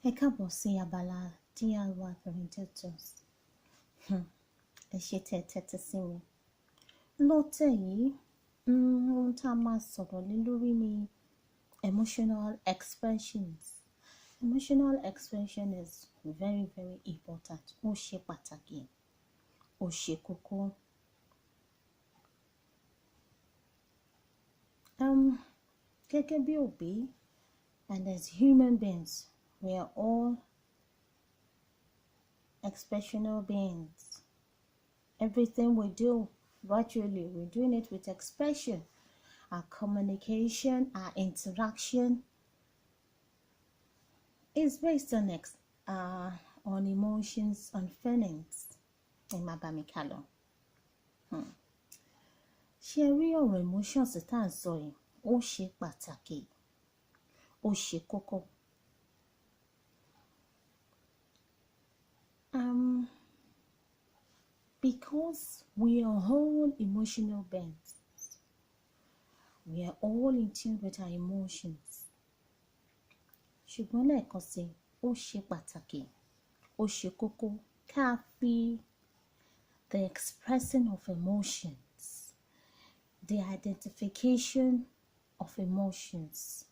Ẹ káàbọ̀ sí abala DIY Parental Tools. Ẹ ṣé tẹ́ ẹ tẹ́tí sí mi. Lọ́tẹ̀ yìí, ohun tá a máa sọ̀rọ̀ lé lórí ni emotional expressions. Emotional expression is very, very important. Ó ṣe pàtàkì, ó ṣe kókó. Gẹ́gẹ́ bí òbí and as human beings, we are all expressional beings. Everything we do, virtually, we're doing it with expression. Our communication, our interaction is based on emotions, on feelings. Ẹ má bá mi ká lọ. Ṣé ẹ rí ọ̀rọ̀ emotions tá à ń sọ yìí? Ó ṣe pàtàkì, ó ṣe kókó. Because we are all emotional beings. We are all in tune with our emotions. Ṣùgbọ́n lẹ́ẹ̀kan sí, ó ṣe pàtàkì, ó ṣe kókó ká fi the expressing of emotions, the identification of emotions,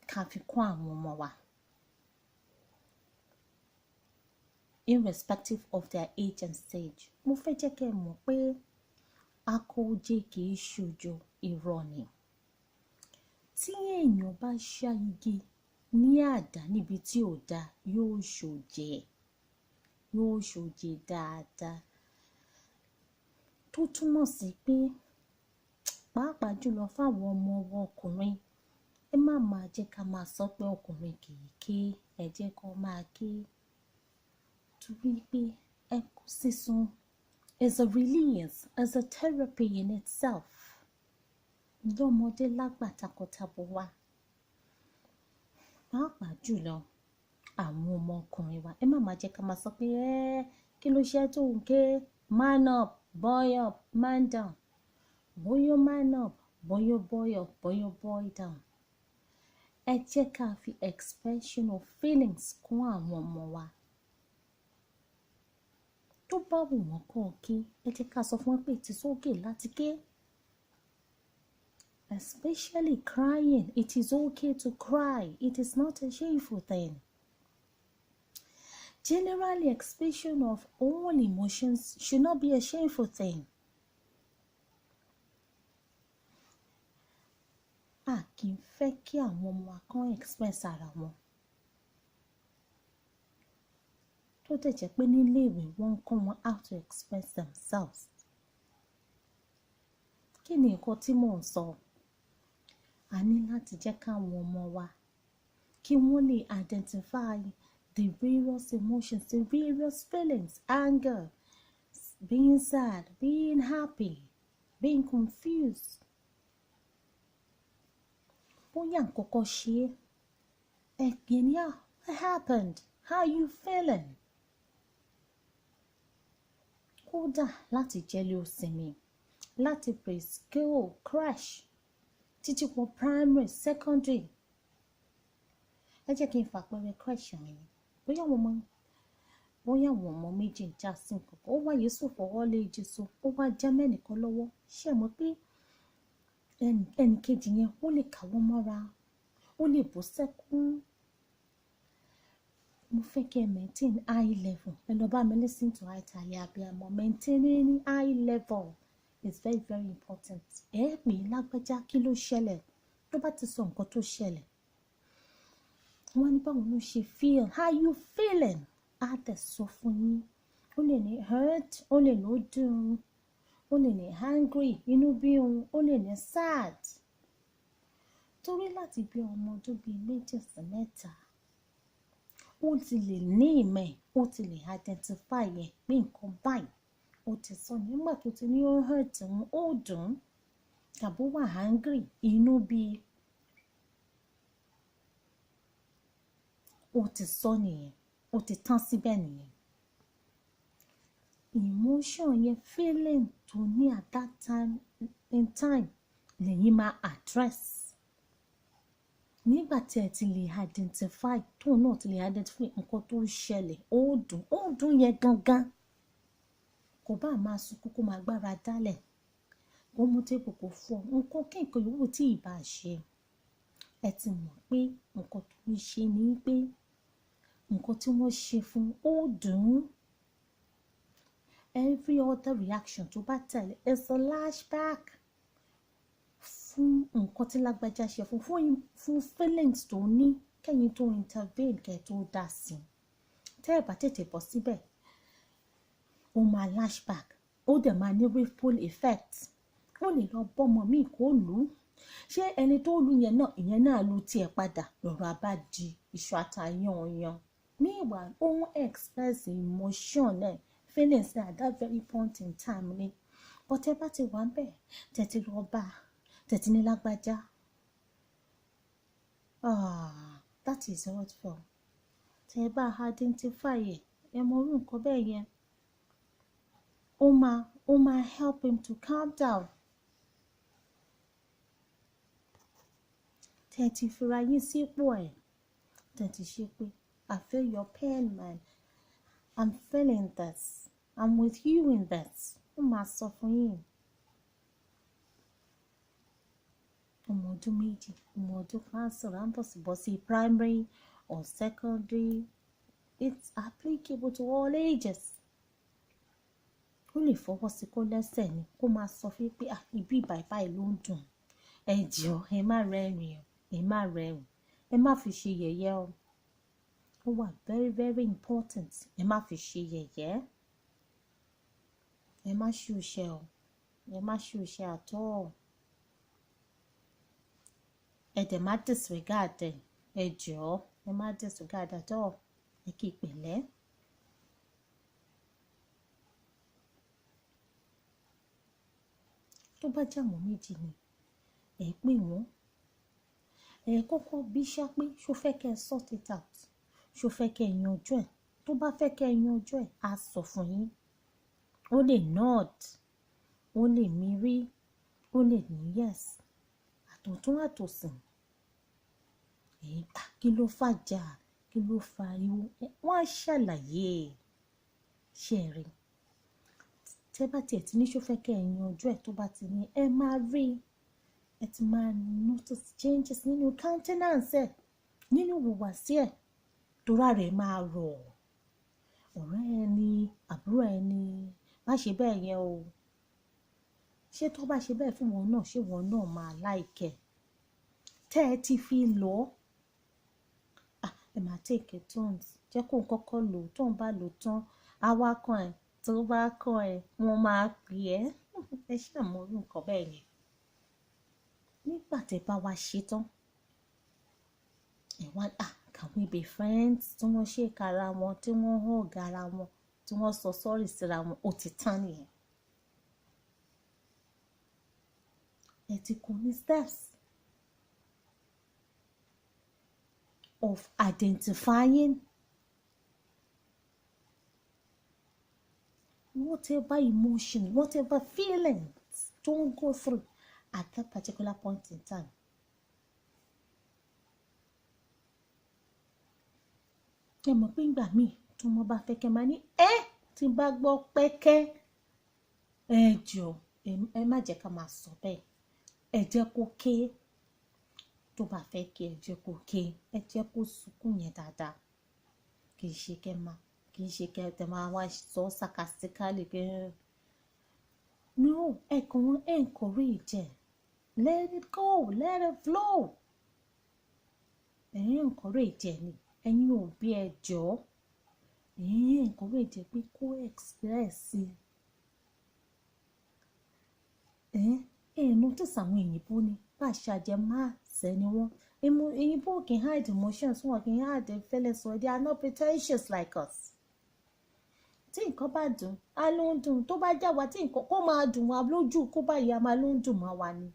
ká fi kọ́ àwọn ọmọ wa, irrespective of their age and stage. Mo fẹ́ jẹ́ kí ẹ mọ̀ pé akọ oje kì í ṣojo, irọ́ ni. Tí èèyàn bá ṣá igi ní àdá níbi tí ò da, yóò ṣoje, yóò ṣoje dáadáa. Tó túmọ̀ sí pé pàápàá jùlọ fún àwọn ọmọ wa ọkùnrin, ẹ má máa jẹ́ ká máa sọ pé ọkùnrin kì í ké, ẹ jẹ́ kó máa ké. Torí pé ẹkún sísun is a release, is a therapy in itself. Lọ́mọdé lágbà takọtabo wa. Pàápàá jùlọ àwọn ọmọ ọkùnrin wa. Ẹ má máa jẹ́ ká máa sọ pé ẹ́ kí ló ṣe tó ń ké, man up, boy up, man down. Bóyá man up, bóyá boy up, bóyá boy down. Ẹ jẹ́ ká fi expression of feelings kún àwọn ọmọ wa. Tó bá wù wọ́n kó ké, ẹ jẹ́ ká sọ fún wọn pé it is okay láti ké. Especially crying, it is okay to cry. It is not a shameful thing. Generally, expression of all emotions should not be a shameful thing. A kì í fẹ́ kí àwọn ọmọ wa kan express ara wọn. Tó dẹ̀ jẹ́ pé nílé ìwé wọ́n ń kọ́ wọn how to express themselves. Kí ni nǹkan tí mò ń sọ? A ní láti jẹ́ káwọn ọmọ wa kí wọ́n lè identify the various emotions, the various feelings, anger, being sad, being happy, being confused. Bóyá nǹkan kan ṣe é, ẹ pè ní à, what happened? How are you feeling? Kódà láti jẹ́lé òsinmi, láti preschool, crèche, títí wọ primary, secondary. Ẹ jẹ́ kí n fàpẹẹrẹ crèche mi ni. Bóyá àwọn ọmọ méjì ń jà sí nǹkan kan, ó wá Yusuf fọwọ́ lé Jésù, ó wá já mẹ́nìkan lọ́wọ́. Ṣé ẹ mọ̀ pé ẹnì kejì yẹn ó lè kàwọ́ mọ́ra, ó lè bú sẹ́kún. Mo fẹ́ kí ẹ maintain high level. Ẹ lọ bá mi listen to Àìtàlẹ̀ Abiyamọ. Maintaining high level is very, very important. Ẹ pè é lágbájá, kí ló ṣẹlẹ̀? Tó bá ti sọ nǹkan tó ṣẹlẹ̀, wọ́n ní báwo ló ṣe feel? How you feeling? Á dẹ̀ sọ fún yín. Ó lè ní hurt, ó lè ló dùn, ó lè ní angry, inú bí òun, ó lè ní sad. Torí láti bí ọmọ ọdún bíi 2 sí 3, ó ti lè ní ìmọ̀ ẹ̀, ó ti lè identify ẹ̀ pé nǹkan báyìí ó ti sọ nígbà tó ti ní ó hurt òun, ó dùn, tàbí ó wà angry, inú bí, ó ti sọ nìyẹn, ó ti tán síbẹ̀ nìyẹn. Emotion yẹn, feeling tó ní at that time in time lẹ́yìn máa address. Nígbà tí ẹ ti lè identify, tóun náà ti lè identify nǹkan tó ń ṣẹlẹ̀, ó dùn, ó dùn yẹn gangan. Kò bá máa sunkún, kó máa gbára dálẹ̀, kó mú table kó fọ́, nǹkan kí nǹkan yòówù tí ì bá ṣe, ẹ ti mọ̀ pé nǹkan tó ń ṣe ni pé nǹkan tí wọ́n ṣe fún ó dùn ún. Every other reaction tó bá tẹ̀lé is a flashback fún nǹkan tí lágbájá ṣe fún feelings tó ní kẹ́yìn tó intervene, kẹ́ tó dá sí i. Tẹ́ ẹ bá tètè bọ́ síbẹ̀, ó máa flashback, ó dẹ̀ máa ní ripple effect. Ó lè lọ bọ́mọ míì kó lù ú. Ṣé ẹni tó lù yẹn náà, ìyẹn náà lu tiẹ̀ padà, lọ́rọ̀ á bá di iṣu àtayànyàn. Meanwhile, ó ń express emotion ẹ̀, feelings at that very point in time ni. But ẹ bá ti wà ń bẹ̀, tẹ́tí lọ bá, tẹ́tí ní lágbájá, ah, that is hurtful. Tẹ́ ẹ bá identify ẹ̀, ẹ mọ irú nǹkan bẹ́ẹ̀ yẹn, ó máa help him to calm down. Tẹ́ ẹ ti fira yín sípò ẹ̀, tẹ́ ẹ ti ṣe pé, "I feel your pain, man. I'm feeling this. I'm with you in this." Ó máa sọ fún yín. Ọmọ ọdún 2, ọmọ ọdún kan sọ̀rọ̀, à ń bọ̀sibọ́sí primary or secondary. It's applicable to all ages. Ó lè fọwọ́ sí kó lẹ́sẹ̀ ni, kó máa sọ fún yín pé, "Ah, ibi báyìí ló ń dùn." Ẹ jọ̀ọ́, ẹ má rẹ́rìn o, ẹ má rẹ́rìn, ẹ má fi ṣe yẹ̀yẹ́ o. Ó wà very very important. Ẹ má fi ṣe yẹ̀yẹ́. Ẹ má ṣùṣe o, ẹ má ṣùṣe at all. Ẹ dẹ̀ má disregard ẹ. Ẹ jọ̀ọ́, ẹ má disregard at all. Ẹ kí pẹ̀lẹ́. Tó bá jẹ́ àwọn méjì ni, ẹ pè wọ́n. Ẹ kọ́kọ́ bí ṣá pé ṣó fẹ́ kí ẹ sort it out, ṣó fẹ́ kí ẹ yanjú ẹ̀. Tó bá fẹ́ kí ẹ yanjú ẹ̀, á sọ fún yín. Ó lè nod, ó lè mírí, ó lè ní yes. Àtọ̀tún àtòsìn. Ẹ, kí ló fàjà? Kí ló fa ariwo? Wọ́n á ṣàlàyé. Ṣé ẹ rí? Tẹ́ bá tiẹ̀ tí ní ṣó fẹ́ kí ẹ yanjú ẹ̀, tó bá ti ní, ẹ máa rí. Ẹ ti máa notice changes nínú countenance ẹ̀, nínú ìhùwàsí ẹ̀, torí ara ẹ̀ máa rọ̀. Ọ̀rẹ́ ẹni, àbúrò ẹni, má ṣe bẹ́ẹ̀ yẹn o. Ṣé tó bá ṣe bẹ́ẹ̀ fún wọn náà, ṣé wọn náà máa like ẹ̀? Tẹ́ ẹ ti fi lọ, ah, ẹ máa take a turns. Jẹ́ kó kọ́kọ́ lò, tó ń bá lò tán, á wá kàn ẹ́, tó bá kàn ẹ́, wọ́n máa pè ẹ́. Ẹ ṣà mọ irú nǹkan bẹ́ẹ̀ yẹn. Nígbà tí ẹ bá wá ṣe tán, ẹ wá, ah, can we be friends? Tí wọ́n shake ara wọn, tí wọ́n hug ara wọn, tí wọ́n sọ sorry síra wọn, ó ti tán nìyẹn. Ẹ ti kó ní steps of identifying whatever emotion, whatever feelings don't go through at that particular point in time. Ẹ mọ̀ pé ìgbà míì tí wọ́n bá fẹ́ kẹ́ máa ní, ẹ́ tí n bá gbọ́ pẹ́kẹ́, ẹ jọ̀ọ́, ẹ má jẹ́ ká máa sọ bẹ́ẹ̀. Ẹ jẹ́ kó ké. Tó bá fẹ́ kí ẹ jẹ́ kó ké, ẹ jẹ́ kó sunkún yẹn dáadáa. Kì í ṣe kẹ́ máa, kì í ṣe kẹ́ ẹ máa wá sọ sarcastically pé no, ẹ kàn wọ́n encourage ẹ. Let it go, let it flow. Ẹ encourage ẹ ni. Ẹ̀yin òbí ẹ jọ̀ọ́. Ẹ̀yin encourage ẹ pé kó express. Ẹ notice àwọn òyìnbó ni, bá ṣàjẹ́ má ṣẹ́ ni wọ́n. Òyìnbó kì í hide emotions, wọ́n kì í hide feelings, so they are not pretentious like us. Tí nǹkan bá dùn, á ló ń dùn. Tó bá jà wá tí nǹkan kó máa dùn wá lójú, kó bá ìyá máa ló ń dùn máa wá ni.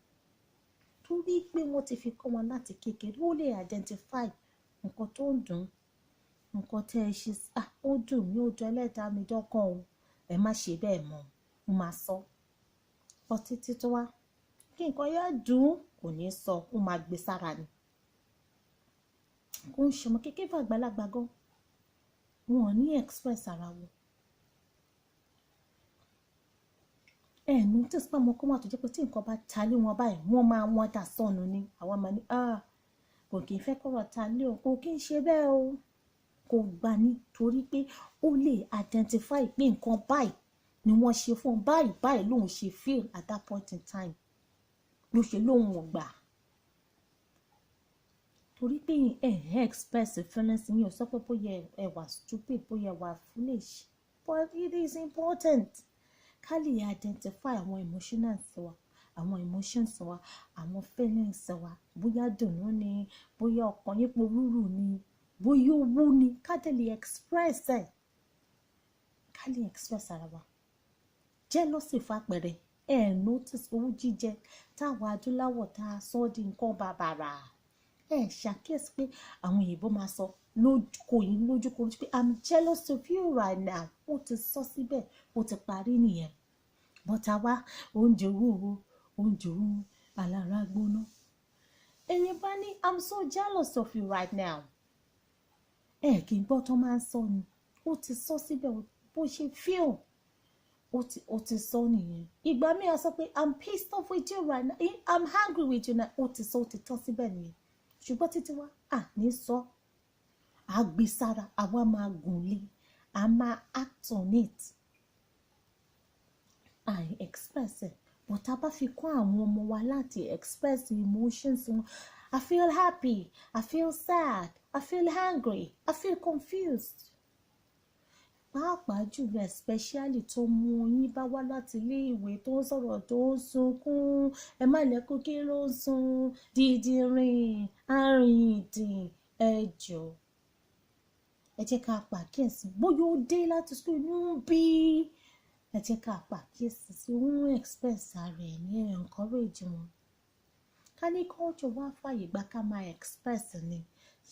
Torí pé wọ́n ti fi kọ́ wọn láti kékeré, ó lè identify nǹkan tó ń dùn, nǹkan tí ẹ ṣe, ah, ó dùn mí, ó dùn ẹlẹ́dàá mi dọ́kàn o. Ẹ má ṣe bẹ́ẹ̀ mọ́, mo máa sọ. But títí tó wá, kí nǹkan yẹn dùn, kò ní sọ, ó máa gbé sára ni. Kò ń ṣọmọ kékeré, fún àgbàlagbà gan, wọn ò ní express ara wọn. Ẹ notice pé àwọn kan wà tó jẹ́ pé tí nǹkan bá ta lé wọn báyìí, wọ́n máa wọ́n dà sọnù ni. Àwa máa ní, "Ah, kò kì í fẹ́ kọ́rọ̀ ta lé o." Kò kí ń ṣe bẹ́ẹ̀ o. Kò gbà ní torí pé ó lè identify pé nǹkan báyìí ni wọ́n ṣe fún un, báyìí báyìí lòun ṣe feel at that point in time, ló ṣe lóun ò gbà. Torí pé ẹ express feelings mi, ò sọ pé bóyá ẹ wà stupid, bóyá ẹ wà foolish, but it is important ká lè identify àwọn emotions wa, àwọn emotions wa, àwọn feelings wa, bóyá dùnnú ni, bóyá ọkàn yín porúrù ni, bóyá owú ni, ká dẹ̀ lè express ẹ̀, ká lè express ara wa. Jealousy fàpẹẹrẹ, ẹ notice owú jíjẹ táwa adúláwọ̀ tá a sọ di nǹkan bàbàrà. Ẹ ṣàkíyèsí pé àwọn òyìnbó máa sọ lójúkò yín lójúkò pé, "I'm jealous of you right now." Ó ti sọ síbẹ̀, ó ti parí nìyẹn. But àwa, oúnjẹ owó, oúnjẹ owó alára gbóná. Ẹ̀yin bá ní, "I'm so jealous of you right now," ẹ kì í gbọ́ tó máa ń sọ ni. Ó ti sọ síbẹ̀ bó ṣe feel, ó ti sọ nìyẹn. Ìgbà míì a sọ pé, "I'm pissed off with you right now, I'm angry with you now." Ó ti sọ, ó ti tán síbẹ̀ nìyẹn. Ṣùgbọ́n títí wá à ní sọ, à gbé sára, àwa máa gùn lé, a máa act on it, I express it. But a bá fi kọ́ àwọn ọmọ wa láti express emotions wọn: I feel happy, I feel sad, I feel angry, I feel confused. Pàápàá jùlọ, especially tó mú yín bá wá láti ilé ìwé, tó ń sọ̀rọ̀, tó ń sunkún, ẹ má lẹ́kún. Kí ló ń sun? Dídìrín arìndìn. Ẹ jọ̀ọ́, ẹ jẹ́ ká pàkíyèsí bóyá ó dé láti school, inú ń bí. Ẹ jẹ́ ká pàkíyèsí sí wọ́n express ara ẹ̀ ní, encourage wọn. Ká ní culture wá fàyè gbà ká máa express ni.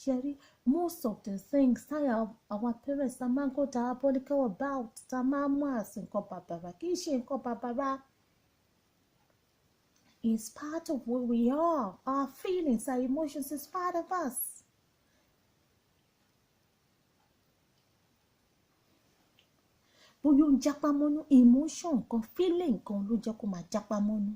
Ṣe rí most of the things táyà our parents a máa ń go diabolical about, tá a máa ń mú àsì nǹkan bàbàrà, kì í ṣe nǹkan bàbàrà. Is part of who we are. Our feelings, our emotions is part of us. Bóyá ó ń jápá mọ́nú, emotion kan, feeling kan ló jẹ́ kó máa jápá mọ́nú.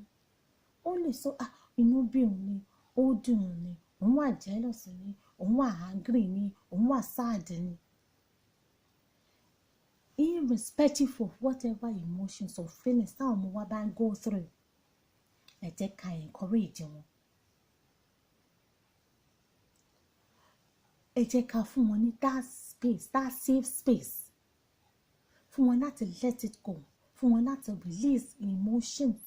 Ó lè sọ, "Ah, inú bí òun ni, ó dùn òun ni, òun wà jealous ni, òun wà angry ni, òun wà sad ni." Irrespective of whatever emotions or feelings táwọn ọmọ wa bá ń go through, ẹ jẹ́ ká encourage wọn. Ẹ jẹ́ ká fún wọn ní that space, that safe space, fún wọn láti let it go, fún wọn láti release emotions.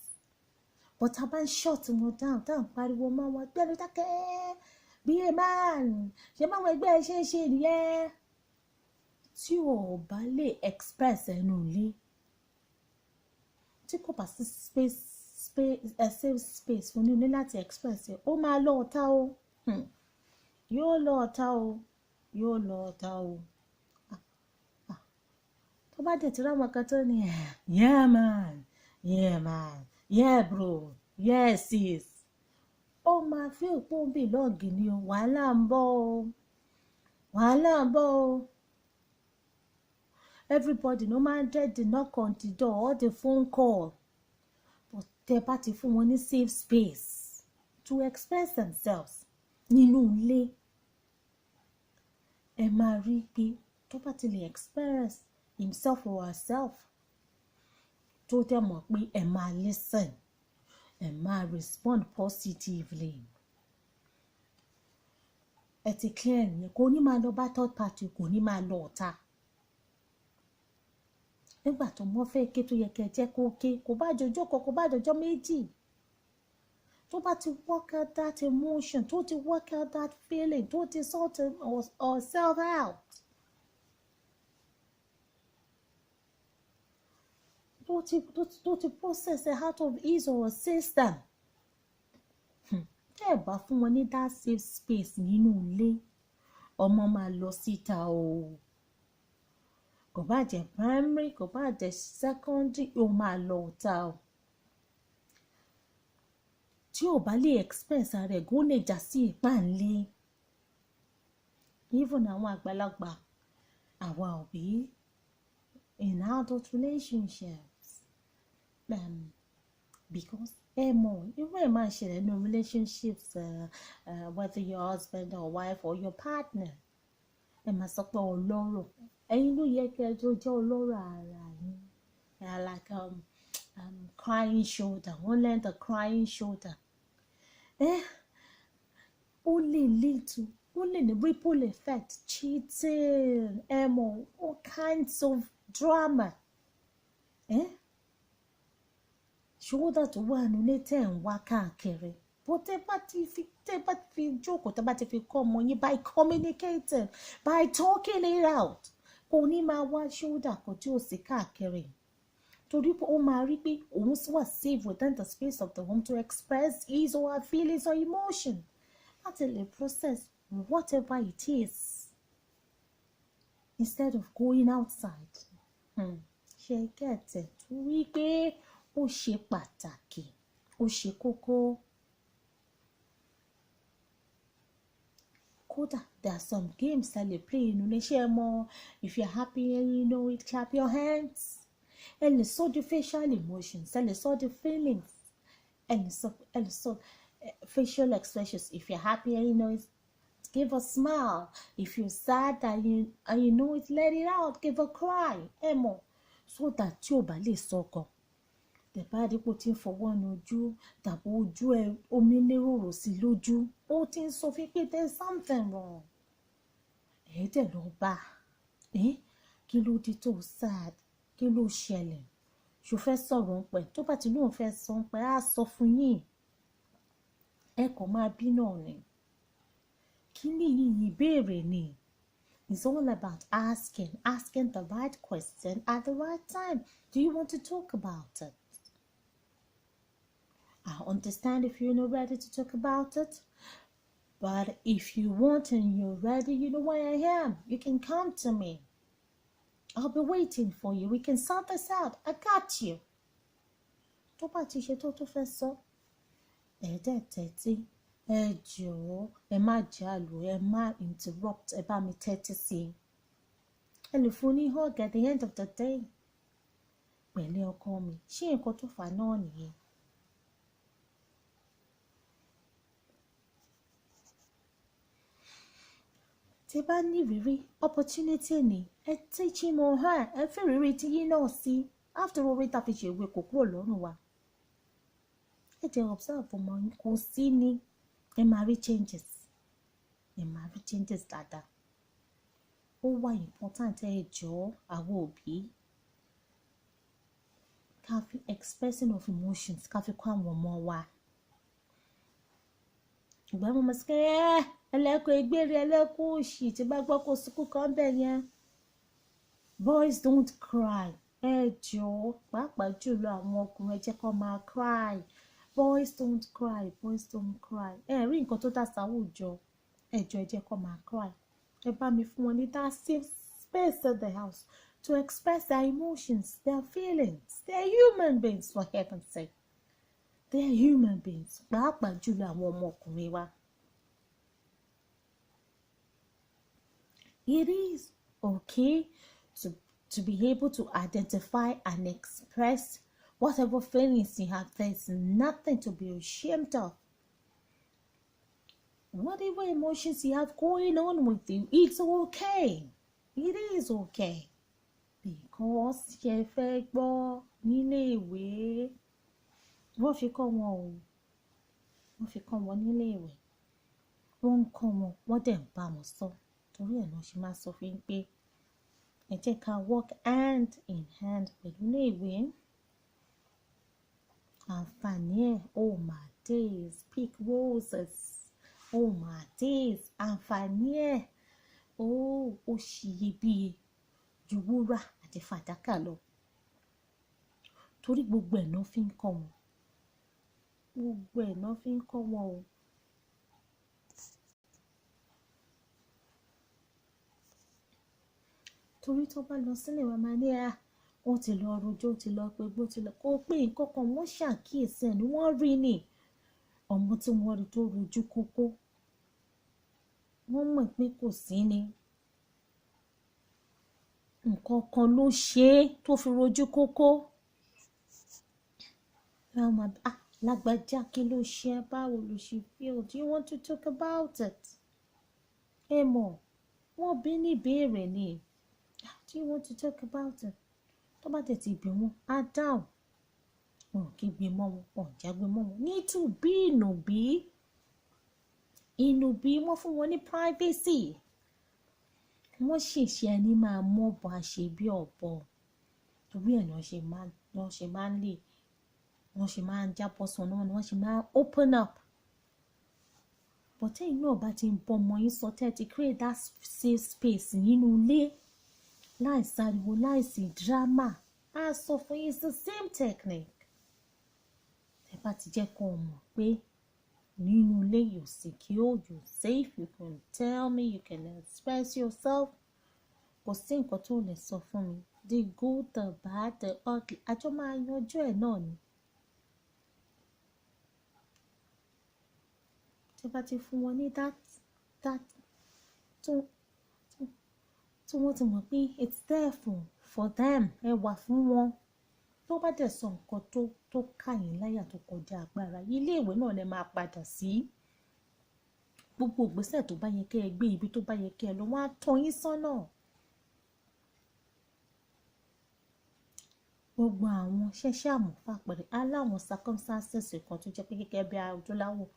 But a bá ń shut wọn down, tá à ń pariwo mọ́ wọn, "Gbẹ́nu dákẹ́, be a man, ṣe máwọn ẹgbẹ́ ẹ ṣe é ṣe nìyẹn," tí ò bá lè express ẹnu ilé, tí kò bá sí space, safe space fún ní láti express ẹ, ó máa lọ ọ̀tá o. Yóò lọ ọ̀tá o, yóò lọ ọ̀tá o. Tó bá dẹ̀ tí ráwọn kan tó ní, "Yeah man, yeah man, yeah bro, yeah sis," ó máa feel pé ó ń belong ni o. Wàhálà ń bọ̀ o, wàhálà ń bọ̀ o. Everybody no máa ń dread the knock on the door or the phone call. But tẹ́ bá ti fún wọn ní safe space to express themselves nínú ilé, ẹ máa rí i pé tó bá ti lè express himself or herself, tó dẹ̀ mọ̀ pé ẹ máa listen, ẹ máa respond positively, ẹ ti clear nìyẹn. Kò ní máa lọ bá third party, kò ní máa lọ ọ̀tá. Nígbà tó mọ́ fẹ́ ké, tó yẹ kẹ́ jẹ́ kó ké, kò bá jọjọ́ kan, kò bá jọjọ́ méjì, tó bá ti work out that emotion, tó ti work out that feeling, tó ti sort herself out, tó ti process it out of his or her system. Tẹ́ ẹ̀ bá fún wọn ní that safe space nínú ilé, ọmọ máa lọ síta o. Kò bá jẹ́ primary, kò bá jẹ́ secondary, ó máa lọ ọ̀tá o. Tí ò bá lè express ara ẹ̀, kó lè já sí ìpáǹle. Even àwọn àgbàlagbà, àwa òbí in adult relationships, because ẹ mọ̀, irú ẹ̀ máa ń ṣẹlẹ̀ nínú relationships, whether your husband or wife or your partner. Ẹ máa sọ pé ọlọ́rọ̀, ẹ̀yin ló yẹ kí ẹ tó jẹ́ ọlọ́rọ̀ ara yín. Like crying shoulder, wọ́n lend the crying shoulder. Ó lè lead to, ó lè ní ripple effect, cheating, ẹ mọ̀, all kinds of drama. Shoulder tó wà nílé tẹ̀ ń wá káàkiri, bó tẹ́ bá ti fi jókòó, tẹ́ bá ti fi kọ́ ọmọ yín by communicating, by talking it out, kò ní máa wá shoulder kan tí ó sì káàkiri, torí pé ó máa rí pé òun sì wà safe within the space of the home to express his or her feelings or emotion, láti lè process whatever it is instead of going outside. Ṣe get ẹ̀? Torí pé ó ṣe pàtàkì, ó ṣe kókó. Kódà there are some games ẹ lè play inú ilé. Ṣé ẹ mọ̀, if you're happy and you know it, clap your hands. Ẹ lè sọ the facial emotions, ẹ lè sọ the feelings, ẹ lè sọ facial expressions. If you're happy and you know it, give a smile. If you're sad and you know it, let it out, give a cry. Ẹ mọ̀, so that tí ò bá lè sọ gan, tẹ̀bá dípò tí ń fọwọ́ nu ojú tàbí ojú ẹ omi níròrò sí lójú, ó ti ń sọ fún pé there's something wrong. Ẹ dẹ̀ lọ bá ẹ, kí ló dé tó sad? Kí ló ṣẹlẹ̀? Ṣò fẹ́ sọ̀rọ̀ ń pẹ́? Tó bá ti lóun fẹ́ sọ ń pẹ́, á sọ fún yín. Ẹ kàn máa bí náà ni. Kí ni yìí? Ìbéèrè ni. It's all about asking, asking the right question at the right time. Do you want to talk about it? I understand if you're not ready to talk about it, but if you want and you're ready, you know where I am. You can come to me. I'll be waiting for you. We can sort this out. I got you. Tó bá ti ṣe tó fẹ́ sọ, ẹ dẹ̀ tẹ́tí. Ẹ jọ̀ọ́, ẹ má jálù, ẹ má interrupt, ẹ bá mi tẹ́tí sí i. Ẹ lè fún ní hug at the end of the day. Pẹ̀lẹ́ ọkọ mi, ṣé nǹkan tó fà á náà nìyẹn? Tí bá ní ìrírí, opportunity ni, ẹ teach him or her, ẹ fi ìrírí tí yín náà sí. After all, orí ta fi ṣèwé kò kúrò lọ́rùn wa. Ẹ jẹ́ observe ọmọ yín, kò sí ní, ẹ máa rí changes, ẹ máa rí changes dáadáa. Ó wà important, ẹ jọ̀ọ́, àwọn òbí, ká fi expressing of emotions, ká fi kọ́ àwọn ọmọ wa. Ìgbà mo mọ̀ sí pé ẹ́ ẹlẹ́kùn egbére, ẹlẹ́kùn òṣì tí bá gbọ́ kó sunkún kan bẹ́ẹ̀ yẹn. Boys don't cry. Ẹ jọ̀ọ́, pàápàá jùlọ àwọn ọkùnrin, ẹ jẹ́ kó máa cry. Boys don't cry, boys don't cry. Ẹ rí nǹkan tó dà sáwùjọ. Ẹ jọ̀ọ́, ẹ jẹ́ kó máa cry. Ẹ bá mi fún wọn ní that safe space at the house to express their emotions, their feelings. They are human beings, for heaven's sake. They are human beings. Pàápàá jùlọ àwọn ọmọkùnrin wa. It is okay to be able to identify and express whatever feelings you have. There's nothing to be ashamed of. Whatever emotions you have going on with you, it's okay. It is okay. Because ṣe fẹ́ gbọ́, nílé ìwé, wọ́n fi kọ́ wọn o. Wọ́n fi kọ́ wọn nílé ìwé. Wọ́n ń kọ́ wọn, wọ́n dẹ̀ ń bá wọn sọ. Torí ẹ̀ náà ṣe máa sọ fún yín pé ẹ jẹ́ ká work hand in hand pẹ̀lú ilé ìwé. Àǹfààní ẹ̀, oh my days, pick roses, oh my days, àǹfààní ẹ̀, oh, ó ṣiyebíye ju wúrà àti fàdákà lọ. Torí gbogbo ẹ̀ náà fi ń kọ́ wọn. Gbogbo ẹ̀ náà fi ń kọ́ wọn o. Torí tó bá lọ sílé wa máa ní, à, wọ́n ti lọ rojọ́, ó ti lọ pé gbó ti lọ. Kó pé nǹkan kan wọ́n ṣàkíyèsí ẹ̀ ni wọ́n rí ni. Ọmọ tí wọ́n rí tó rojú kókó. Wọ́n mọ̀ pé kò sí ni. Nǹkan kan ló ṣe é tó fi rojú kókó. Ah, lágbájá, kí ló ṣe ẹ́? Báwo ló ṣe feel? Do you want to talk about it? Ẹ mọ̀, wọ́n bí ní ìbéèrè ni. Do you want to talk about it? Tó bá dẹ̀ ti bí wọn, á dáhùn. Wọn ò kígbe mọ́ wọn, wọn ò jágbe mọ́ wọn. Ní tùbí ìnùbí, ìnùbí wọ́n fún wọn ní privacy. Wọ́n ṣèṣe ẹni máa mọ́ bọ́ a ṣe bí ọ̀bọ. Torí ẹ̀ ni wọ́n ṣe máa ń lè, wọ́n ṣe máa ń jábọ́ sọnù, ni wọ́n ṣe máa ń open up. But tẹ́yin náà bá ti ń bọ́ ọmọ yín sọ, tẹ́ ẹ ti create that safe space nínú ilé, láìsí ariwo, láìsí drama, á sọ fún yín. It's the same technique. Tẹ́ bá ti jẹ́ kó mọ̀ pé nínú ilé you're secure, you're safe, you can tell me, you can express yourself. Kò sí nǹkan tó lè sọ fún mi. The good, the bad, the ugly, àjọ máa yanjú ẹ̀ náà ni. Tẹ́ bá ti fún wọn ní that tó tí wọ́n ti mọ̀ pé it's there for them, ẹ wà fún wọn. Tó bá dẹ̀ sọ nǹkan tó ká yín láyà tó kọjá agbára, ilé ìwé náà lẹ máa padà sí. Gbogbo ìgbésẹ̀ tó bá yẹ kí ẹ gbé, ibi tó bá yẹ kí ẹ lọ, wọ́n á tọ́ yín sọ́nà. Gbogbo àwọn ṣẹ̀ṣẹ̀ àmọ̀ fàpẹẹrẹ aláwọn circumstances kan tó jẹ́ pé gẹ́gẹ́ bí adúláwọ̀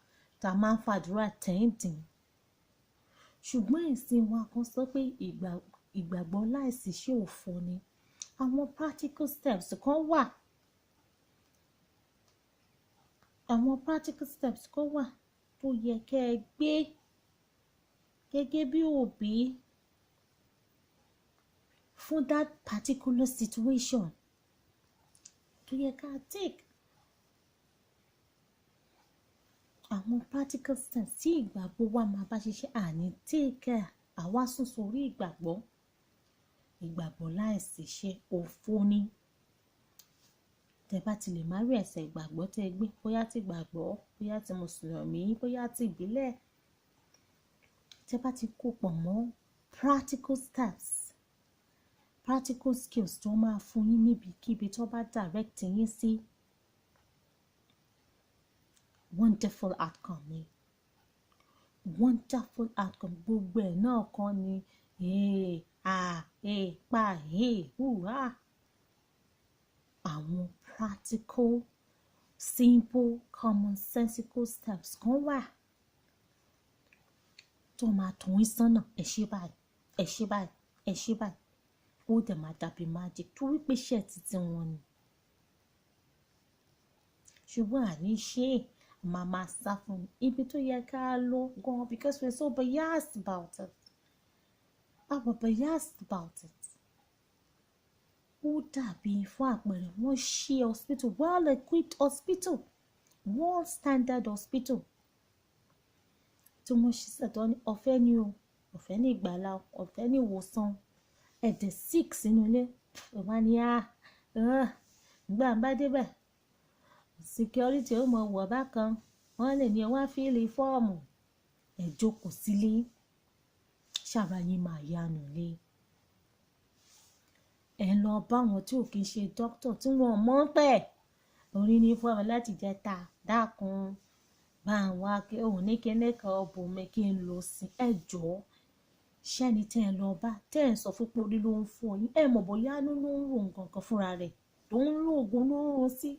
tá a máa ń fàdúrà tẹ́ǹtìǹ. Ṣùgbọ́n ẹ̀sìn wa kan sọ pé ìgbàgbọ́ láìsí iṣẹ́ òfo ni. Àwọn practical steps kan wà. Àwọn practical steps kan wà tó yẹ kí ẹ gbé gẹ́gẹ́ bí òbí fún that particular situation tó yẹ ká take. Àwọn practical steps tí ìgbàgbọ́ wa máa bá ṣiṣẹ́, àní take care, àwa sún sórí ìgbàgbọ́. Ìgbàgbọ́ láìsí iṣẹ́ òfo ni. Tẹ bá ti lè má rí ẹ̀sẹ̀ ìgbàgbọ́ tẹ gbé, bóyá ti ìgbàgbọ́, bóyá ti Mùsùlùmí, bóyá ti ìbílẹ̀. Tẹ bá ti kó pọ̀ mọ́ practical steps, practical skills tó máa fún yín níbikíbi tó bá direct yín sí, wonderful outcome ni. Wonderful outcome. Gbogbo ẹ̀ náà kọ́ ni a, e, pa, e, hu, ha. Àwọn practical, simple, commonsensical steps kan wà tó máa tọ́ yín sọ́nà. Ẹ ṣe báyìí, ẹ ṣe báyìí, ẹ ṣe báyìí. Ó dẹ̀ máa dàbí magic torí pé iṣẹ́ titi wọn ni. Ṣùgbọ́n àní ṣe màá máa sá fún ibi tó yẹ ká lọ gan, because we're so biased about it. We're biased about it. Ó dàbí fún àpẹẹrẹ wọ́n ṣí hospital, well equipped hospital, world standard hospital tí wọ́n ṣí sẹ́tọ́ ní ọ̀fẹ́ ni o, ọ̀fẹ́ ní ìgbàlà, ọ̀fẹ́ ní ìwòsàn. Ẹ̀dẹ̀ sick sínú ilé, ìwà ni a gbà ń bá débẹ̀. Security ó mọ wọ̀ bákan, wọ́n lè ní ẹ wá fill fọ́ọ̀mù, ẹ jókòó sílé, ṣàrà yín máa yánu lé. Ẹ lọ bá àwọn tí ò kí ń ṣe doctor tí wọ́n mọ̀ pẹ̀. Orí ní fún ẹ láti jẹta, dákun, bá ń wá kí òun ní kíní kan bò mí kí n lọ sí. Ẹ jọ̀ọ́, ṣẹ́ni tí ẹ lọ bá, tẹ́ ẹ sọ fún pé orí ló ń fọ́ yín, ẹ mọ̀ bóyá inú ló ń ro nǹkan kan fúnra rẹ̀ tó ń lo òògùn ló ń run sí.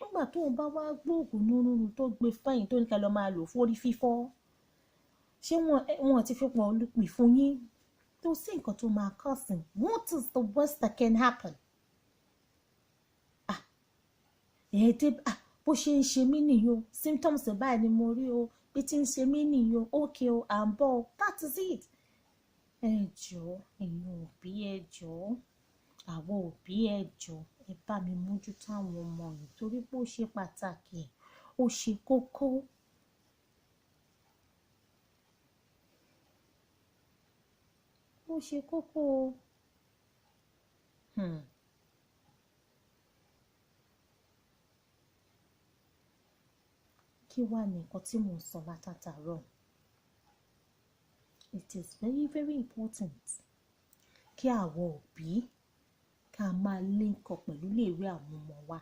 Nígbà tó ń bá wá gbé òògùn inú rírun tó gbé fẹ́yìn tó ní kí ẹ lọ máa lò fún orí fífọ́, ṣé wọ́n ti fi pọ̀ olùpì fún yín? Tó sí nǹkan tó máa cause. What is the worst that can happen? Ah, ẹ̀ dé, ah, bó ṣe ń ṣe mí nìyí o, symptoms báyìí ni mo rí o, bí tí ń ṣe mí nìyí o, okay o, à ń bọ̀ o, that is it. Ẹ jọ̀ọ́, ẹ̀yin òbí, ẹ jọ̀ọ́, àwọn òbí, ẹ jọ̀ọ́, ẹ bá mi mójútó àwọn ọmọ yìí torí pé ó ṣe pàtàkì, ó ṣe kókó. Ó ṣe kókó o. Kí wà ní nǹkan tí mò ń sọ látàtàárọ̀? It is very, very important kí àwọn òbí ká máa link up pẹ̀lú iléèwé àwọn ọmọ wa,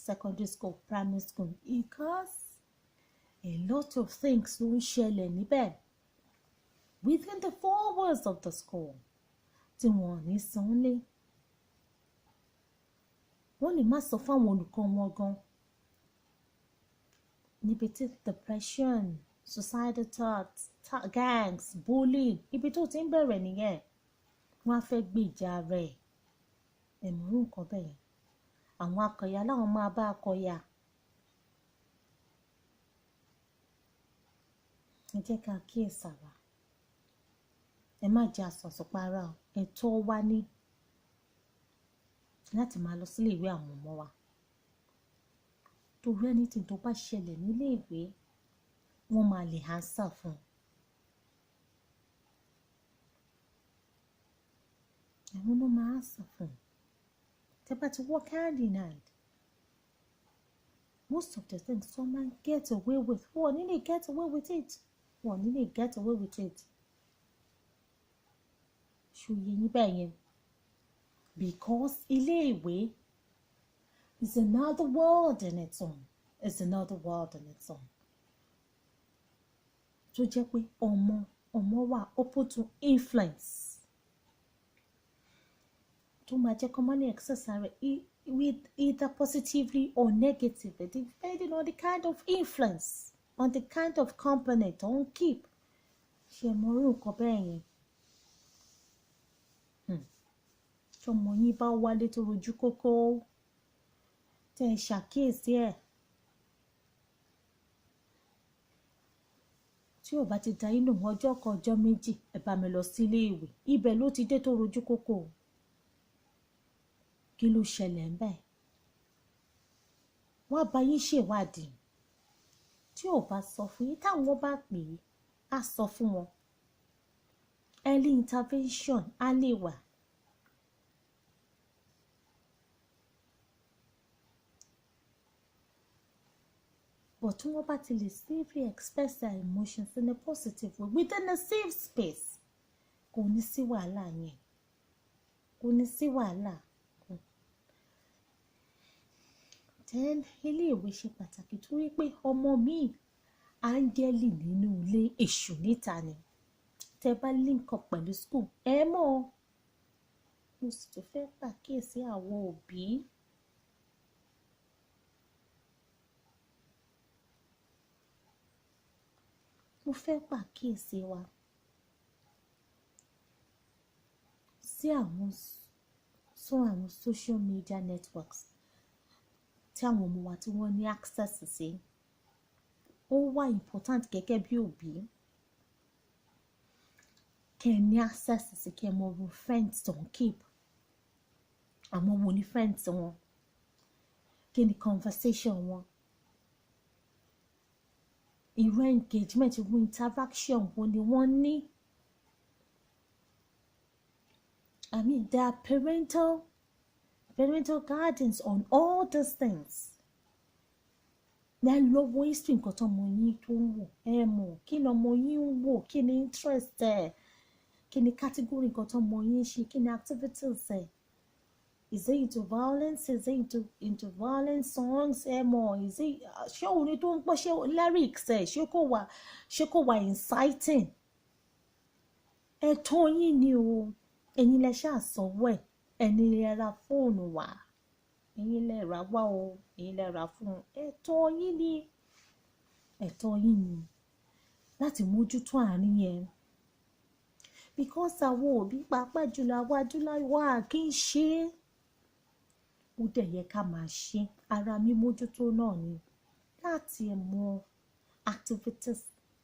secondary school, primary school, because a lot of things ló ń ṣẹlẹ̀ níbẹ̀ within the four walls of the school tí wọn ò ní san lé. Wọ́n lè má sọ fáwọn olùkọ́ wọn gan níbi tí depression, suicidal thoughts, gangs, bullying, ibi tó ti ń bẹ̀rẹ̀ nìyẹn. Wọ́n á fẹ́ gbèjà rẹ̀ ẹ̀mọ́rú nǹkan bẹ́ẹ̀ yẹn. Àwọn akọ̀yà láwọn máa bá akọ̀yà. Ẹ jẹ́ ká kíyèsára, ẹ má jẹ́ àsọ̀sọ̀para o. Ẹ̀tọ́ wa ní láti máa lọ sílé ìwé àwọn ọmọ wa, torí anything tó bá ṣẹlẹ̀ nílé ìwé, wọ́n máa lè answer fún un. Àwọn náà máa answer fún un. Tẹ́ bá ti work hand in hand, most of the things some man get away with, wọ́n ní lè get away with it, wọ́n ní lè get away with it. Ṣòye yín bẹ́ẹ̀ yẹn? Because ilé ìwé is another world in its own, is another world in its own, tó jẹ́ pé ọmọ ọmọ wà open to influence, tó máa jẹ́ kọ́ máa ní access rẹ̀ with either positively or negatively, depending on the kind of influence, on the kind of company tó ń keep. Ṣe mọ irú nǹkan bẹ́ẹ̀ yẹn? Tọmọ yín bá wálé tó rojú kókó, tẹ́ ẹ ṣàkíyèsí ẹ̀, tí ò bá ti da inú ọjọ́ kan, ọjọ́ méjì, ẹ bá mi lọ sílé ìwé, ibẹ̀ ló ti dé tó rojú kókó. Kí ló ṣẹlẹ̀ ń bẹ̀? Wọ́n á bá yín ṣèwádìí. Tí ò bá sọ fún yín, táwọn bá pè é, á sọ fún wọn. Early intervention á lè wà. But tí wọ́n bá ti lè safely express their emotions in a positive way within a safe space, kò ní sí wàhálà yẹn, kò ní sí wàhálà. Then ilé ìwé ṣe pàtàkì torí pé ọmọ mi, áńgẹ́lì nínú ilé, èṣù níta ni. Tẹ́ bá link up pẹ̀lú school, ẹ mọ̀. Mo sì tún fẹ́ pàkíyèsí àwọn òbí. Mo fẹ́ pàkíyèsí wa sí àwọn social media networks tí àwọn ọmọ wa tí wọ́n ní access sí. Ó wà important gẹ́gẹ́ bí òbí kẹ́ ẹ ní access sí, kẹ́ ẹ mọ irú friends tó ń keep, àwọn wo ni friends wọn, kí ni conversation wọn, irú engagement, irú interaction wo ni wọ́n ní. I mean, there are parental guidance on all these things. Ẹ lọ wo history nǹkan tó ọmọ yín tó ń wò, ẹ mọ̀ kí ni ọmọ yín ń wò, kí ni interest ẹ, kí ni category nǹkan tó ọmọ yín ń ṣe, kí ni activities ẹ. Is it into violence? Is it into violent songs? Ẹ mọ̀, is it, ṣé orin tó ń gbọ́, ṣé lyrics ẹ, ṣé kò wà inciting? Ẹ̀tọ́ yín ni o, ẹ̀yin lẹ ṣáà sanwó ẹ̀, ẹni lẹ ra fóònù wá, ẹ̀yin lẹ rà wá o, ẹ̀yin lẹ rà fún un. Ẹ̀tọ́ yín ni, ẹ̀tọ́ yín ni láti mójútó àárín yẹn. Because àwọn òbí, pàápàá jùlọ àwa adúláwọ̀, a kì í ṣe é. Ó dẹ̀ yẹ ká máa ṣe ara mímójútó náà ni láti mọ activities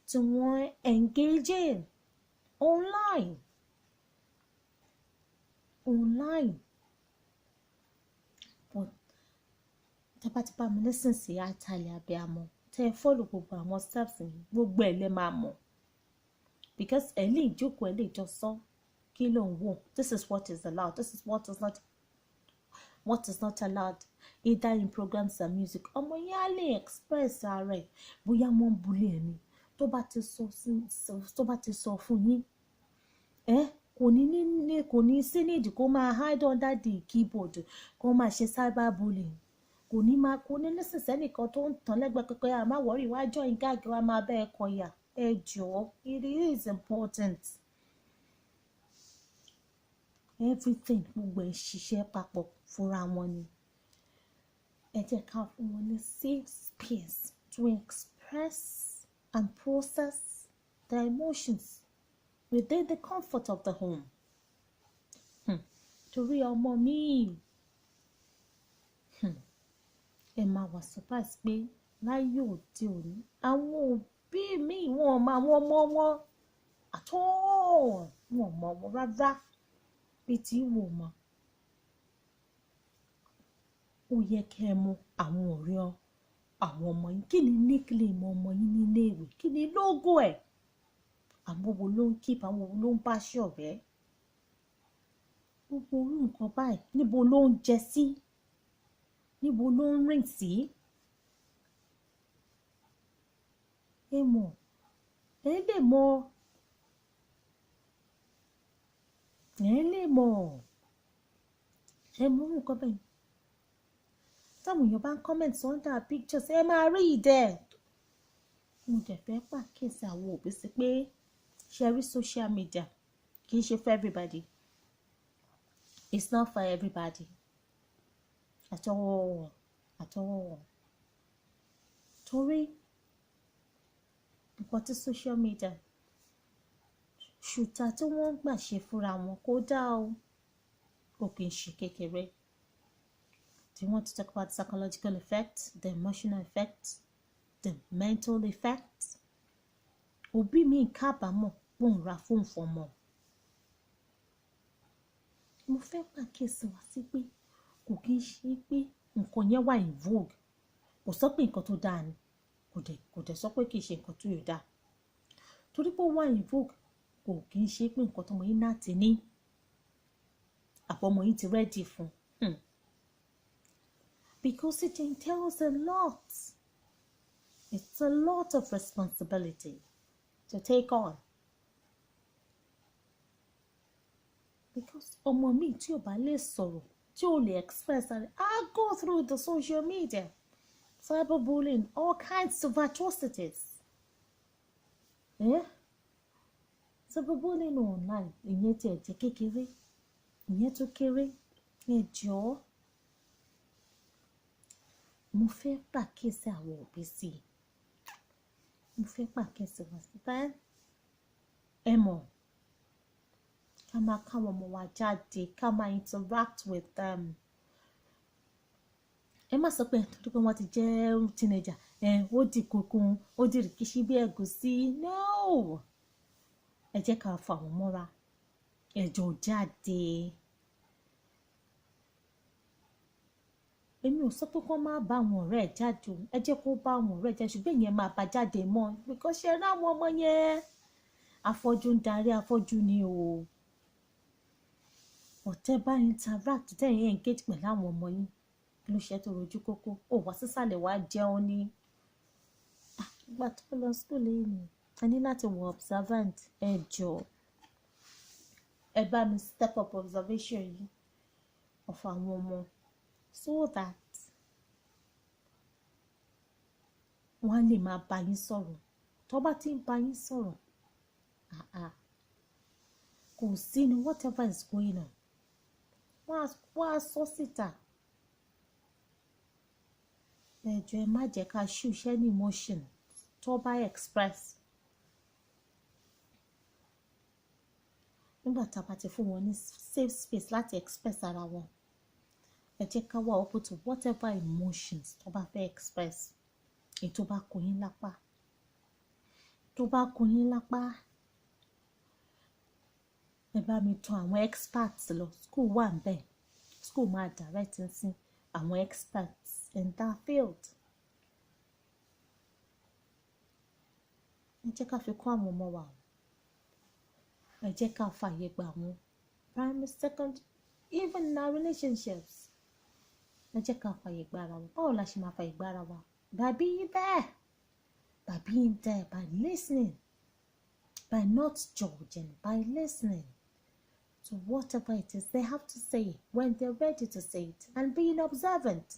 tí wọ́n engage in online. Online. But tẹ́ bá ti bá mi listen sí Àtàlẹ̀ Abiyamọ, tẹ́ ẹ follow gbogbo àwọn steps yìí, gbogbo ẹ̀ lẹ máa mọ̀. Because ẹ lè jókòó, ẹ lè jọ sọ, kí ló ń wò? This is what is allowed. This is what is not, what is not allowed, either in programs and music. Ọmọ yẹn á lè express ara ẹ̀, bóyá wọ́n ń bully ẹ̀ ni, Tó bá ti sọ fún yín, ẹ kò ní sí nídìí kó máa hide under the keyboard, kó máa ṣe cyberbullying. Kò ní nísinsìnyí nìkan tó ń tàn lẹ́gbẹ̀ẹ́ pẹ́pẹ́. À má worry, wá join gang wa, máa bẹ́ẹ̀ kọyà. Ẹ jọ̀ọ́, it is important. Everything, gbogbo ẹ̀ ṣiṣẹ́ papọ̀ fúnra wọn ni. Ẹ jẹ́ ká fún wọn ní safe space to express and process their emotions within the comfort of the home. Torí ọmọ mi, ẹ máa wà surprise pé láyé òde òní, àwọn òbí mi, wọn ò mọ àwọn ọmọ wọn at all. Wọn ò mọ wọn rárá bí tí wò mọ. Ó yẹ kẹ́ ẹ mọ àwọn ọ̀rẹ́ àwọn ọmọ yín. Kí ni nickname ọmọ yín nílé ìwé? Kí ni logo ẹ̀? Àwọn wo ló ń keep? Àwọn wo ló ń bá ṣọ̀rẹ́? Gbogbo orú nǹkan báyìí, níbo ló ń jẹ sí? Níbo ló ń rìn sí? Ẹ mọ̀, ẹ lè mọ̀, ẹ lè mọ̀, ẹ mọ̀ orú nǹkan bẹ́ẹ̀. Táwọn èèyàn bá ń comment under pictures, ẹ máa rí ìdẹ. Mo dẹ̀ fẹ́ pàkíyèsí àwọn òbí sí pé ṣe rí social media kì í ṣe for everybody. It's not for everybody at all, at all. Torí nǹkan tí social media ṣùtà tí wọ́n ń gbà ṣe fúnra wọn kó dá o, kò kì í ṣe kékeré. Do you want to talk about the psychological effect, the emotional effect, the mental effect? Òbí mi kábàámọ̀ pòun ra fóònù fọmọ. Mo fẹ́ pàkíyèsí wá sí pé kò kí ń ṣe pé nǹkan yẹn wà in vogue. Kò sọ pé nǹkan tó dáa ni, kò dẹ̀ sọ pé kì í ṣe nǹkan tó yóò dáa. Torí pé ó wà in vogue, kò kí ń ṣe pé nǹkan tọmọ yín náà ti ní àbọ̀mọ yín ti ready fún. Because it entails a lot. It's a lot of responsibility to take on. Because ọmọ mi tí ò bá lè sọ̀rọ̀, tí ò lè express ara, I go through the social media, cyberbullying, all kinds of atrocities. Eh? Cyberbullying online, ìyẹn tí ẹ jẹ́ kékeré, ìyẹn tó kéré. Ẹ jọ̀ọ́, mo fẹ́ pàkíyèsí àwọn òbí sí i. Mo fẹ́ pàkíyèsí wọn sí i. Ẹ mọ̀, ká máa káwọn ọmọ wa jáde, ká máa interact with them. Ẹ má sọ pé torí pé wọ́n ti jẹ́ teenager, ẹ ó di kunkun, ó di rìkíṣí bí ẹ̀gúsí. No! Ẹ jẹ́ ká fà wọ́n mọ́ra. Ẹ jọ jáde. Èmi ò sọ pé kó má bá àwọn ọ̀rẹ́ ẹ̀ jáde o. Ẹ jẹ́ kó bá àwọn ọ̀rẹ́ ẹ̀ jáde, ṣùgbọ́n ìyẹn máa bá jáde mọ́. Because ṣe rí àwọn ọmọ yẹn, afọ́jú ń darí afọ́jú ni o. Ọ̀tẹ́ bá interact, tẹ́ ẹ̀ engage pẹ̀lú àwọn ọmọ yín, kí ló ṣe tó rojú kókó? Ó wá sísàlẹ̀ wá jẹun ni. Ìgbà tó lọ school lẹ́yìn, ẹ ní láti wọ observant. Ẹ jọ̀ọ́, ẹ bá mi step up observation yìí of àwọn ọmọ so that wọ́n á lè máa bá yín sọ̀rọ̀. Tó bá ti ń bá yín sọ̀rọ̀, kò sí ní whatever is going on, wọ́n á sọ síta. Ẹ jọ̀ọ́, ẹ má jẹ́ ká ṣú any emotion tó bá express. Nígbà tá a bá ti fún wọn ní safe space láti express ara wọn, ẹ jẹ́ ká wà open to whatever emotions tó bá fẹ́ express. Èyí tó bá kó yín lápá, tó bá kó yín lápá, ẹ bá mi tọ̀ àwọn experts lọ. School wà níbẹ̀. School máa direct sí àwọn experts in that field. Ẹ jẹ́ ká fi kọ́ àwọn ọmọ wa. Ẹ jẹ́ ká fààyè gbà wọ́n. Primary, secondary, even in our relationships. Ẹ jẹ́ ká fààyè gbà ara wa. Báwo la ṣe máa fààyè gbà ara wa? By being there. By being there, by listening, by not judging, by listening to whatever it is they have to say when they're ready to say it and being observant.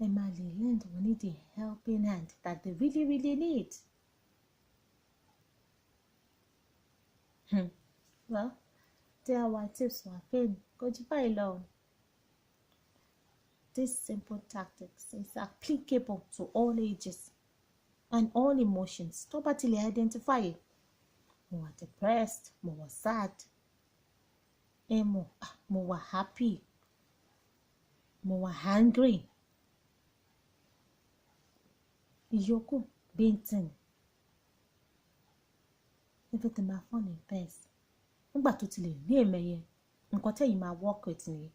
Ẹ máa lè lend wọn ní the helping hand that they really, really need. Well, DIY tips wà fún kò jù báyìí lọ. This simple tactics is applicable to all ages and all emotions. Tó bá ti lè identify, mo wà depressed, mo wà sad, ẹ mọ̀, mo wà happy, mo wà angry. Ìyókù bíntín. Everything máa fall in place. Nígbà tó ti lè ní èmẹ yẹn, nǹkan tẹ́yìn máa work with nìyẹn.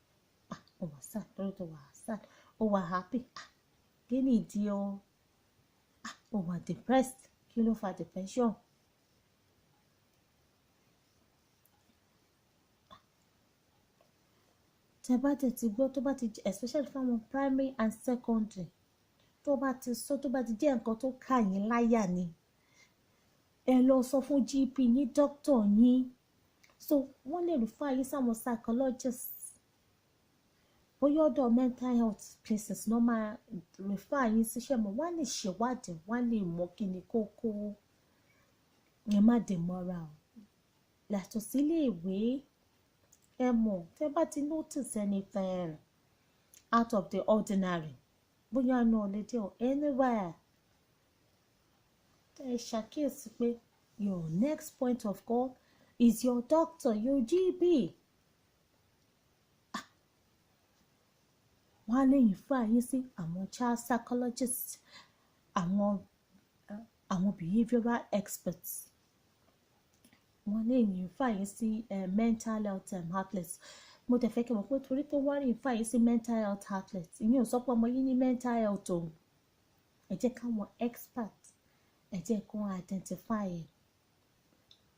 Ah, ó wà sad, lórí tó wà sad, ó wà happy. Ah, kí ni ìdí o? Ah, ó wà depressed, kí ló fa depression? Tẹ bá dẹ̀ ti gbọ́, tó bá ti jẹ́, especially fún àwọn primary and secondary, tó bá ti sọ, tó bá ti jẹ́ nǹkan tó kà yín láyà ni, ẹ lọ sọ fún GP yín, doctor yín. So wọ́n lè refer yín sáwọn psychologists. Bóyá ọ̀dọ̀ mental health places ló máa refer yín síṣẹ́ mọ́, wọ́n á lè ṣèwádìí, wọ́n á lè mọ kí ni kókó. Ẹ má dè mọ́ra o. Yàtọ̀ sí ilé ìwé, ẹ mọ̀, tẹ́ bá ti notice anything out of the ordinary, bóyá inú holiday or anywhere, ẹ ṣàkíyèsí pé your next point of call is your doctor, your GP. Ah, wọ́n á lè refer yín sí àwọn child psychologists, àwọn behavioral experts. Wọ́n lè refer yín sí mental health outlets. Mo dẹ̀ fẹ́ kí ẹ mọ̀ pé torí pé wọ́n refer yín sí mental health outlets, ìyẹn ò sọ pé ọmọ yín ní mental health o. Ẹ jẹ́ káwọn expert, ẹ jẹ́ kó identify ẹ̀,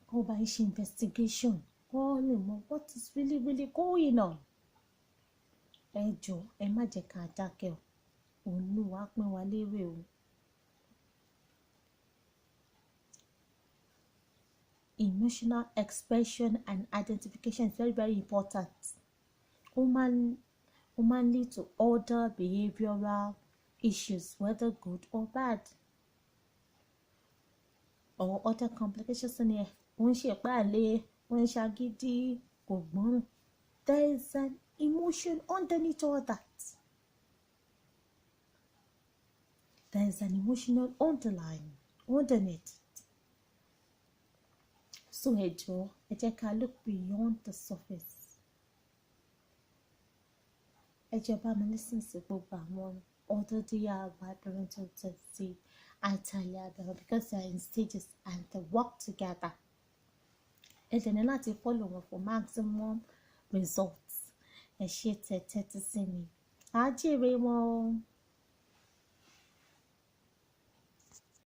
kó bá yín ṣe investigation, kó lè mọ what is really, really going on. Ẹ jọ̀ọ́, ẹ má jẹ́ ká dákẹ́ o. Olúwa pín wa lérè o. Emotional expression and identification is very, very important. Ó máa ń lead to other behavioral issues, whether good or bad, or other complications ní ẹ̀. Ó ń ṣe ìpáàlẹ̀, ó ń ṣagídí, kò gbọ́ràn. There is an emotion underneath all that. There is an emotional underlying underneath it. So ẹ jọ̀ọ́, ẹ jẹ́ ká look beyond the surface. Ẹ jọ̀ọ́, bá mi listen sí gbogbo àwọn other DIY parental tips tí Italia abẹ́rẹ́ because they are in stages and they work together. Ẹ dẹ̀ ní láti follow wọn for maximum results. Ẹ ṣé tẹ́ tẹ́tí sí mi. Á jèrè wọn o.